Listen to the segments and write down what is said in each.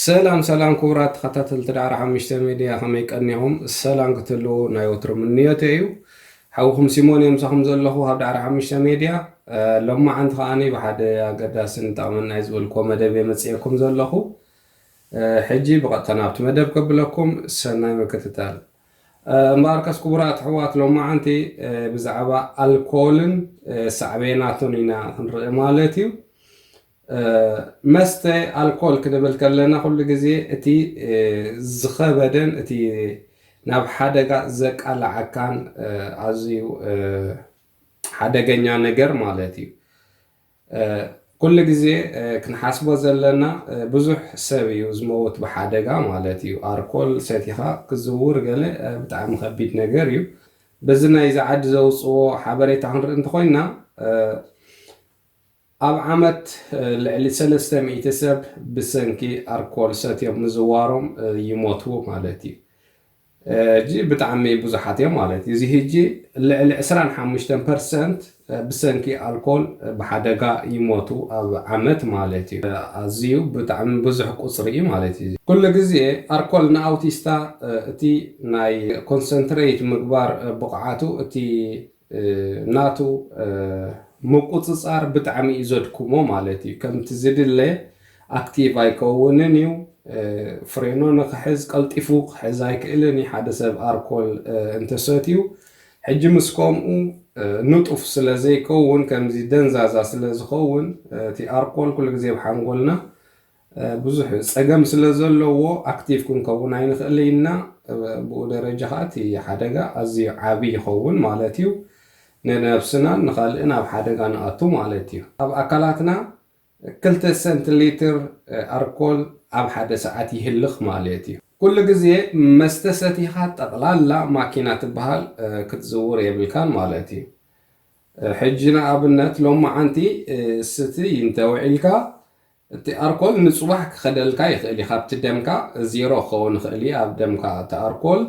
ሰላም ሰላም ክቡራት ተኸታተልቲ ዳዕሮ ሓሙሽተ ሜድያ፣ ከመይ ቀኒኹም? ሰላም ክትህልዉ ናይ ወትሩ ምንዮተይ እዩ። ሓውኹም ሲሞን እየ ምሳኹም ዘለኹ ኣብ ዳዕሮ ሓሙሽተ ሜድያ። እ፣ ሎማዓንቲ ከዓኒ ብሓደ ኣገዳስን ጠቕመናይ ዝበልኩዎ መደብ እየ መፅኤኩም ዘለኹ። እ፣ ሕጂ ብቐጥታ ናብቲ መደብ ከብለኩም፣ ሰናይ ምክትታል። እ፣ እምበኣርከስ ክቡራት ኣሕዋት፣ ሎማዓንቲ እ፣ ብዛዕባ ኣልኮልን እ፣ ሳዕቤናቱን ኢና ክንርኢ ማለት እዩ። እ፣ መስተ ኣልኮል ክንብል ከለና ኩሉ ግዜ እቲ እ፣ ዝኸበደን እቲ ናብ ሓደጋ ዘቃልዓካን እ፣ ኣዝዩ እ፣ ሓደገኛ ነገር ማለት እዩ። እ፣ ኩሉ ግዜ እ፣ ክንሓስቦ ዘለና እ፣ ብዙሕ ሰብ እዩ ዝመውት ብሓደጋ ማለት እዩ። ኣርኮል ሰቲኻ ክዝውር ገለ እ፣ ብጣዕሚ ከቢድ ነገር እዩ። በዚ ናይዚ ዓዲ ዘውፅዎ ሓበሬታ ክንርኢ እንተኮይና እ፣ ኣብ ዓመት እ፣ ልዕሊ ሰለስተ ሚእቲ ሰብ ብሰንኪ ኣርኮል ሰትዮም ምዝዋሮም እ፣ ይሞቱ ማለት እዩ። እ፣ ሕጂ ብጣዕሚ ብዙሓት እዮም ማለት እዩ። እዚ ሕጂ ልዕሊ ዕስራን ሓሙሽተን ፐርሰንት ብሰንኪ ኣልኮል ብሓደጋ ይሞቱ ኣብ ዓመት ማለት እዩ። ኣዝዩ ብጣዕሚ ብዙሕ ቁፅሪ እዩ ማለት እዩ። ኩሉ ግዜ ኣርኮል ንኣውቲስታ እ፣ እቲ ናይ ኮንሰንትሬት ምግባር እ፣ ብቕዓቱ እቲ እ፣ ናቱ እ፣ ምቁፅፃር ብጣዕሚ እዩ ዘድክሞ ማለት እዩ። ከምቲ ዝድለ ኣክቲቭ ኣይከውንን እዩ። እ፣ ፍሬኖ ንክሕዝ ቀልጢፉ ክሕዝ ኣይክእልን እዩ። ሓደ ሰብ ኣርኮል እ፣ እንተሰትዩ ሕጂ ምስ ከምኡ እ፣ ንጡፍ ስለ ዘይከውን፣ ከምዚ ደንዛዛ ስለ ዝኸውን እ፣ እቲ ኣርኮል ኩሉ ግዜ ኣብ ሓንጎልና እ፣ ብዙሕ ጸገም ስለ ዘለዎ ኣክቲቭ ክንከውን ኣይንኽእል ኢና። እ፣ ብኡ ደረጃ ኸኣ እቲ ሓደጋ ኣዝዩ ዓቢ ይኸውን ማለት እዩ። ንነብስናን ንኻልእን ኣብ ሓደጋ ንኣቱ ማለት እዩ። ኣብ ኣካላትና ክልተ ሰንት ሊትር እ፣ ኣርኮል ኣብ ሓደ ሰዓት ይህልኽ ማለት እዩ። ኩሉ ግዜ መስተ ሰቲኻ ጠቕላላ ማኪና ትበሃል እ፣ ክትዝውር የብልካን ማለት እዩ። እ፣ ሕጂ ንኣብነት ሎማዓንቲ እ፣ ስቲ እንተውዒልካ እቲ ኣርኮል ንጽባሕ ክኸደልካ ይኽእል እዩ። ካብቲ ደምካ ዜሮ ክኸውን ይኽእል እዩ ኣብ ደምካ እቲ ኣርኮል።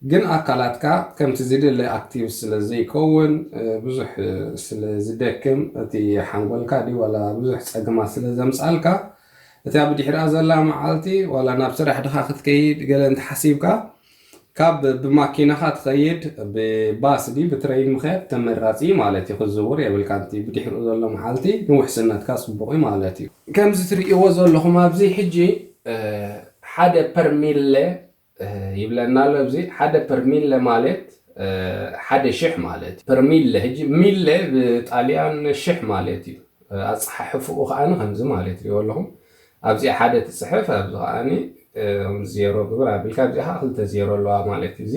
ግን ኣካላትካ ከምቲ ዝድለ ኣክቲቭ ስለ ዘይከውን እ፣ ብዙሕ እ፣ ስለ ዝደክም እቲ ሓንጎልካ ድዩ ዋላ ብዙሕ ጸገማት ስለ ዘምጻልካ እታ ብድሕሪኣ ዘላ መዓልቲ ዋላ ናብ ስራሕ ድኻ ክትከይድ ገለ እንተሓሲብካ ካብ ብማኪናኻ ትኸይድ ብባስ ድዩ ብትረይን ምኽያድ ተመራጺ ማለት እዩ። ክዝውር የብልካ እቲ ብድሕሪኡ ዘሎ መዓልቲ ንውሕስነትካ ጽቡቕ እዩ ማለት እዩ። ከምዚ ትርእይዎ ዘለኹም ኣብዚ ሕጂ እ፣ ሓደ ፐርሚለ እ፣ ይብለና ኣሎ። ኣብዚ ሓደ ፐርሚለ ማለት እ፣ ሓደ ሽሕ ማለት እዩ። ፐርሚለ ሕጂ ሚለ ብጣልያን ሽሕ ማለት እዩ። እ፣ ኣጸሓሕፍኡ ከዓኒ ከምዚ ማለት እዩ ኣለኹም። ኣብዚኣ ሓደ ትጽሕፍ፣ ኣብዚ ከዓኒ እ፣ ዜሮ ግብር ኣቢልካ ኣብዚኣ ከዓ ክልተ ዜሮ ኣለዋ ማለት እዩ። እዚ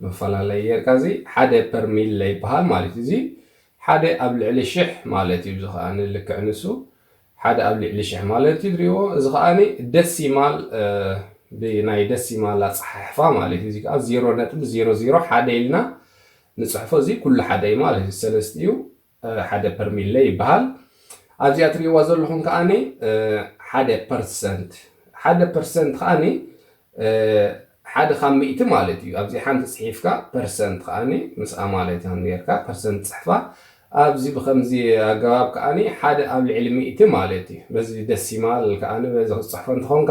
መፈላለይ ጌርካ እዚ ሓደ ፐርሚለ ይበሃል ማለት እዩ። እዚ ሓደ ኣብ ልዕሊ ሽሕ ማለት እዩ። እዚ ከዓኒ ልክዕ ንሱ ሓደ ኣብ ልዕሊ ሽሕ ማለት እዩ። ትሪእዎ እዚ ከዓኒ ደሲማል እ፣ ብናይ ደሲማል ኣጸሓሕፋ ማለት እዩ። እዚ ከዓ ዜሮ ነጥቢ ዜሮ ዜሮ ሓደ ኢልና ንጽሕፎ። እዚ ኩሉ ሓደ እዩ ማለት እዩ። ሰለስቲኡ እ፣ ሓደ ፐርሚለ ይበሃል። ኣብዚኣ ትሪእዋ ዘለኹም ከዓኒ እ፣ ሓደ ፐርሰንት፣ ሓደ ፐርሰንት ከዓኒ እ፣ ሓደ ካብ ሚእቲ ማለት እዩ። ኣብዚ ሓንቲ ጽሒፍካ ፐርሰንት ከዓኒ ምስኣ ማለት እዩ ጌርካ ፐርሰንት ጽሕፋ። ኣብዚ ብኸምዚ ኣገባብ ከዓኒ ሓደ ኣብ ልዕሊ ሚእቲ ማለት እዩ። በዚ ደሲማል ከዓኒ በዚ ክትጽሕፎ እንተኾንካ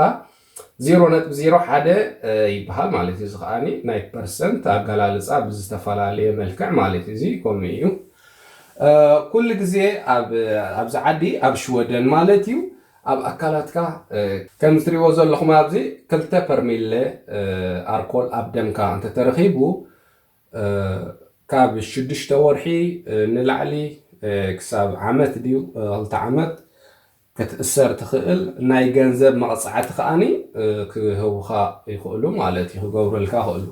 ዜሮ ነጥቢ ዜሮ ሓደ እ፣ ይበሃል ማለት እዩ። እዚ ከዓኒ ናይ ፐርሰንት ኣገላልጻ ብዝተፈላለየ መልክዕ ማለት እዩ። እዚ ከምኡ እዩ። እ፣ ኩሉ ግዜ ኣብ ኣብዚ ዓዲ ኣብ ሽወደን ማለት እዩ ኣብ ኣካላትካ እ፣ ከም ትሪእዎ ዘለኹም ኣብዚ ክልተ ፐርሚለ እ፣ ኣርኮል ኣብ ደምካ እንተተረኺቡ እ፣ ካብ ሽዱሽተ ወርሒ እ፣ ንላዕሊ እ፣ ክሳብ ዓመት ድዩ እ፣ ክልተ ዓመት ክትእሰር ትኽእል። ናይ ገንዘብ መቕጻዕቲ ከኣኒ እ፣ ክህቡኻ ይኽእሉ ማለት እዩ፣ ክገብሩልካ ይኽእሉ።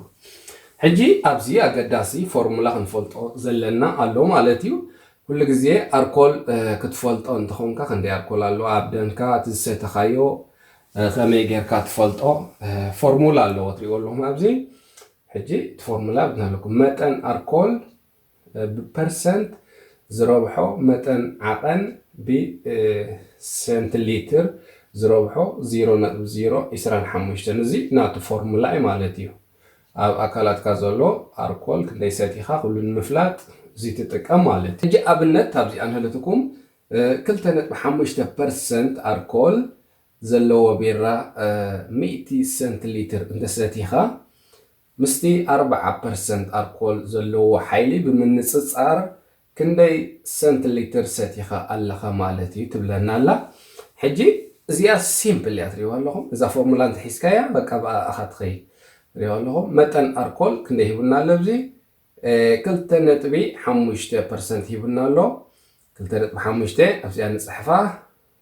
ሕጂ ኣብዚ ኣገዳሲ ፎርሙላ ክንፈልጦ ዘለና ኣሎ ማለት እዩ። ኩሉ ግዜ ኣርኮል እ፣ ክትፈልጦ እንተኾንካ ክንደይ ኣርኮል ኣለዋ ኣብ ደምካ፣ እቲ ዝሰተኻዮ እ፣ ከመይ ጌርካ ትፈልጦ እ፣ ፎርሙላ ኣለዎ ትሪእዎ ኣለኹም ኣብዚ። ሕጂ እቲ ፎርሙላ ብናለኩም መጠን ኣርኮል እ፣ ብፐርሰንት ዝረብሖ መጠን ዓቐን ብሰንት ሊትር ዝረብሖ ዜሮ ነጥቢ ዜሮ ዕስራን ሓሙሽተን። እዚ ናቱ ፎርሙላ እዩ ማለት እዩ። ኣብ ኣካላትካ ዘሎ ኣርኮል ክንደይ ሰቲኻ ኩሉ ንምፍላጥ እዚ ትጥቀም ማለት እዩ። ሕጂ ኣብነት ኣብዚኣ ንህለትኩም እ፣ ክልተ ነጥቢ ሓሙሽተ ፐርሰንት ኣርኮል ዘለዎ ቢራ ሚእቲ ሰንት ሊትር እንተሰቲኻ ምስቲ ኣርብዓ ፐርሰንት ኣልኮል ዘለዎ ሓይሊ ብምንጽጻር ክንደይ ሰንት ሊትር ሰቲኻ ኣለኻ ማለት እዩ ትብለና ኣላ። ሕጂ እዚኣ ሲምፕል እያ ትሪእዋ ኣለኹም። እዛ ፎርሙላ እንተሒዝካያ በቃ ብኣኻ ትኸይድ ትሪእዋ ኣለኹም። መጠን ኣልኮል ክንደይ ሂቡና ኣሎ ኣብዚ ክልተ ነጥቢ ሓሙሽተ ፐርሰንት ሂቡና ኣሎ። ክልተ ነጥቢ ሓሙሽተ ኣብዚኣ ንፅሕፋ።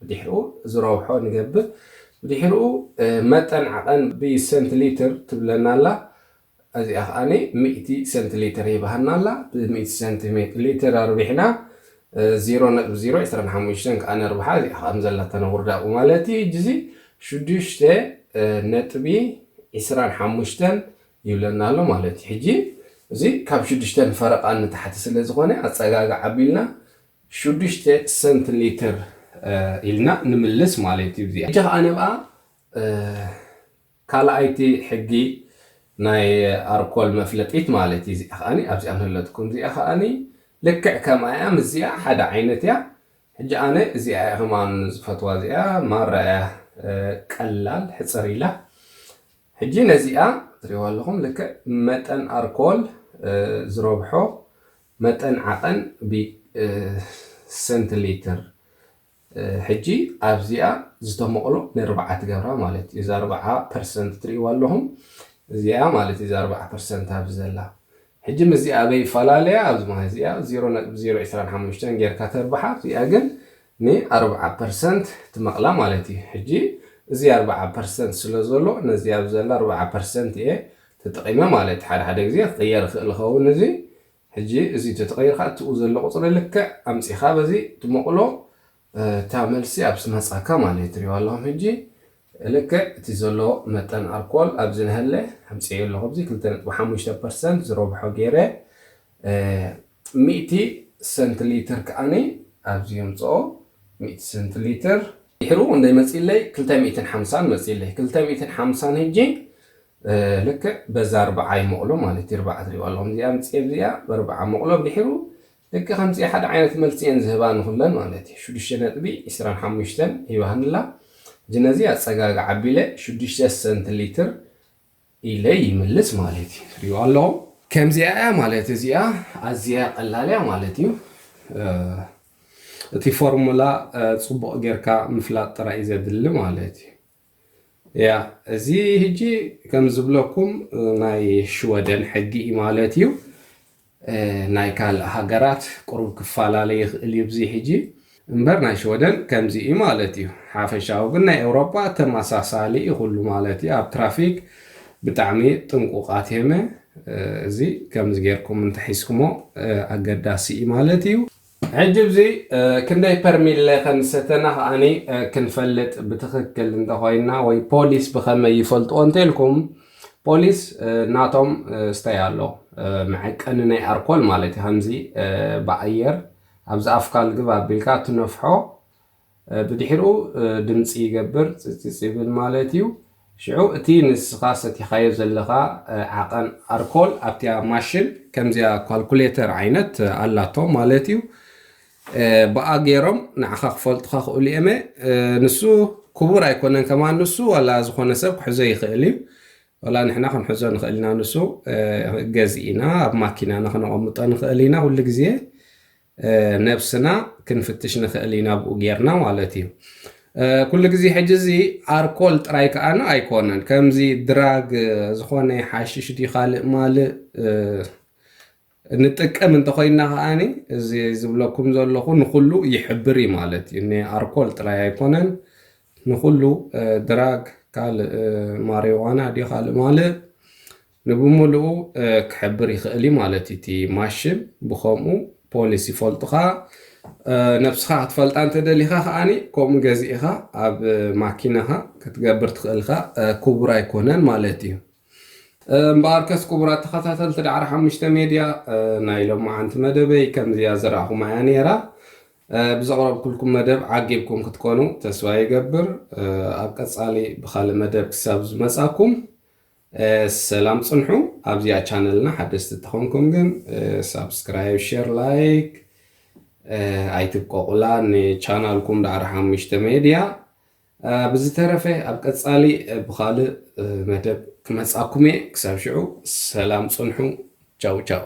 ብድሕሪኡ ዝረብሖ ንገብር። ብድሕሪኡ መጠን ዓቐን ብሰንት ሊትር ትብለና ኣላ። እዚኣ ከዓኒ ሚእቲ ሰንት ሊትር ሂባሃና ኣላ። ብሚእቲ ሰንት ሊትር ኣርቢሕና ዜሮ ነጥቢ ዜሮ ዕስራን ሓሙሽተን ከዓ ነርብሓ። እዚኣ ከም ዘላታ ነውርዳ ኣብኡ ማለት እዩ። ሕጂ እዚ ሽዱሽተ ነጥቢ ዕስራን ሓሙሽተን ይብለና ኣሎ ማለት እዩ። ሕጂ እዚ ካብ ሽዱሽተ ንፈረቓ ንታሕቲ ስለ ዝኾነ ኣፀጋግዓ ኣቢልና ሽዱሽተ ሰንት ሊትር ኢልና ንምልስ ማለት እዩ። እዚኣ ሕጂ ከዓ ንብኣ ካልኣይቲ ሕጊ ናይ ኣርኮል መፍለጢት ማለት እዩ። እዚኣ ከዓኒ ኣብዚኣ ንህለትኩም እዚኣ ከዓኒ ልክዕ ከምኣ እያ ምስዚኣ ሓደ ዓይነት እያ። ሕጂ ኣነ እዚኣ እያ ከማን ዝፈትዋ እዚኣ ማራ እያ ቀላል ሕፅር ኢላ። ሕጂ ነዚኣ ትሪእዋ ኣለኹም ልክዕ መጠን ኣርኮል ዝረብሖ መጠን ዓቐን ብሰንት ሊትር ሕጂ ኣብዚኣ ዝተመቕሎ ንርብዓ ትገብራ ማለት እዩ። እዛ ኣርብዓ ፐርሰንት ትርእይዋ ኣለኹም እዚኣ ማለት እዩ። እዛ ኣርብዓ ፐርሰንት ኣብዚ ዘላ ሕጂ ምስዚኣ ኣበይ ይፈላለያ? ኣብዚ ማለት እዚኣ ዜሮ ነጥቢ ዜሮ ዕስራን ሓሙሽተን ጌርካ ተርብሓ። እዚኣ ግን ንኣርብዓ ፐርሰንት ትመቕላ ማለት እዩ። ሕጂ እዚ ኣርብዓ ፐርሰንት ስለ ዘሎ ነዚ ኣብዚ ዘላ ኣርብዓ ፐርሰንት እየ ተጠቒመ ማለት ሓደ ሓደ ግዜ ክቕየር ይኽእል ይኸውን እዚ ሕጂ እዚ ተተቐይርካ እትኡ ዘሎ ቁፅሪ ልክዕ ኣምፂኻ በዚ ትመቕሎ እታ መልሲ ኣብ ዝመፃካ ማለት እዩ። ትሪእዋ ኣለኹም ሕጂ ልክዕ እቲ ዘሎ መጠን ኣልኮል ኣብዚ ንሀለ ኣምፅኤ ኣለኹ። ኣብዚ ክልተ ነጥቢ ሓሙሽተ ፐርሰንት ዝረብሖ ገይረ ሚእቲ ሰንት ሊትር ከዓኒ ኣብዚ የምፅኦ። ሚእቲ ሰንት ሊትር ድሕሩ እንደይ መፂለይ ክልተ ሚእትን ሓምሳን መፂለይ። ክልተ ሚእትን ሓምሳን ሕጂ ልክዕ በዛ ኣርብዓ ይመቕሎ ማለት እዩ። ኣርብዓ ትሪእዋ ኣለኹም እዚኣ ምፅኤ እዚኣ ብኣርብዓ መቕሎ ብድሕሩ ልክዕ ከምዚ ሓደ ዓይነት መልሲ እየን ዝህባ ንኩለን ማለት እዩ። ሽዱሽተ ነጥቢ ዕስራን ሓሙሽተን ሂባህንላ ሕጂ ነዚ ኣፀጋግዓ ኣቢለ ሽዱሽተ ሰንት ሊትር ኢለ ይምልስ ማለት እዩ። ትሪእዋ ኣለኹም ከምዚኣ እያ ማለት እዚኣ ኣዝያ ቀላል እያ ማለት እዩ። እቲ ፎርሙላ ፅቡቕ ጌርካ ምፍላጥ ጥራይ እዩ ዘድሊ ማለት እዩ። ያ እዚ ሕጂ ከም ዝብለኩም ናይ ሽወደን ሕጊ እዩ ማለት እዩ። ናይ ካልእ ሃገራት ቁሩብ ክፈላለ ይኽእል እዩ ብዚ ሕጂ እምበር ናይ ሽወደን ከምዚ እዩ ማለት እዩ። ሓፈሻዊ ግን ናይ ኤውሮጳ ተመሳሳሊ እዩ ኩሉ ማለት እዩ። ኣብ ትራፊክ ብጣዕሚ ጥንቁቓት የመ እዚ ከምዚ ጌርኩም እንተሒዝኩሞ ኣገዳሲ እዩ ማለት እዩ። ሕጂ እዚ ክንደይ ፐርሚለ ከም ዝሰተና ከዓኒ ክንፈልጥ ብትኽክል እንተኾይና ወይ ፖሊስ ብኸመይ ይፈልጥዎ እንተልኩም ፖሊስ ናቶም ስተይ ኣሎ መዐቀኒ ናይ ኣርኮል ማለት እዩ። ከምዚ ብኣየር ኣብዚ ኣፍካ ልግብ ኣቢልካ ትነፍሖ ብድሕሪኡ ድምፂ ይገብር ፅፅፅ ይብል ማለት እዩ። ሽዑ እቲ ንስኻ ሰቲኻዮ ዘለኻ ዓቐን ኣርኮል ኣብቲያ ማሽን ከምዚኣ ኳልኩሌተር ዓይነት ኣላቶ ማለት እዩ። ብኣ ገይሮም ንዓኻ ክፈልጡኻ ክእሉ እየመ። ንሱ ክቡር ኣይኮነን ከማን ንሱ ዋላ ዝኾነ ሰብ ክሕዞ ይኽእል እዩ። ዋላ ንሕና ክንሕዞ ንኽእል ኢና ንሱ ገዚእና ኣብ ማኪናና ክነቐምጦ ንኽእል ኢና ኩሉ ግዜ ነብስና ክንፍትሽ ንኽእል ኢና ብኡ ጌርና ማለት እዩ። ኩሉ ግዜ ሕጂ እዚ ኣርኮል ጥራይ ከኣ ኣይኮነን ከምዚ ድራግ ዝኾነ ሓሽሽ ድዩ ካልእ ማልእ ንጥቀም እንተኾይንና ከዓኒ እዚ ዝብለኩም ዘለኹ ንኹሉ ይሕብር እዩ ማለት እዩ። ንኣርኮል ጥራይ ኣይኮነን ንኹሉ ድራግ ካልእ ማሪዋና ድዩ ካልእ ማልእ ንብምሉኡ ክሕብር ይኽእል እዩ ማለት እዩ። እቲ ማሽን ብኸምኡ ፖሊስ ይፈልጡኻ። ነብስኻ ክትፈልጣ እንተደሊኻ ከዓኒ ከምኡ ገዚእኻ ኣብ ማኪናኻ ክትገብር ትኽእልካ ክቡር ኣይኮነን ማለት እዩ። እምበኣርከስ ክቡራት ተኸታተልቲ ዳዕሮ ሓሙሽተ ሜድያ ናይ ሎማዓንቲ መደበይ ከምዚያ ዝረኣኹማ እያ ነይራ። ብዘቕረብኩልኩም መደብ ዓጊብኩም ክትኮኑ ተስፋ ይገብር። ኣብ ቀጻሊ ብኻልእ መደብ ክሳብ ዝመጻኩም ሰላም ጽንሑ። ኣብዚኣ ቻነልና ሓደስቲ ተኾንኩም ግን ሳብስክራይብ፣ ሼር፣ ላይክ ኣይትብቀቑላ ንቻናልኩም ዳዕሮ ሓሙሽተ ሜድያ። ብዝተረፈ ኣብ ቀፃሊ ብካልእ መደብ ክመፃኩም እየ። ክሳብ ሽዑ ሰላም ፅንሑ። ቻው ቻው።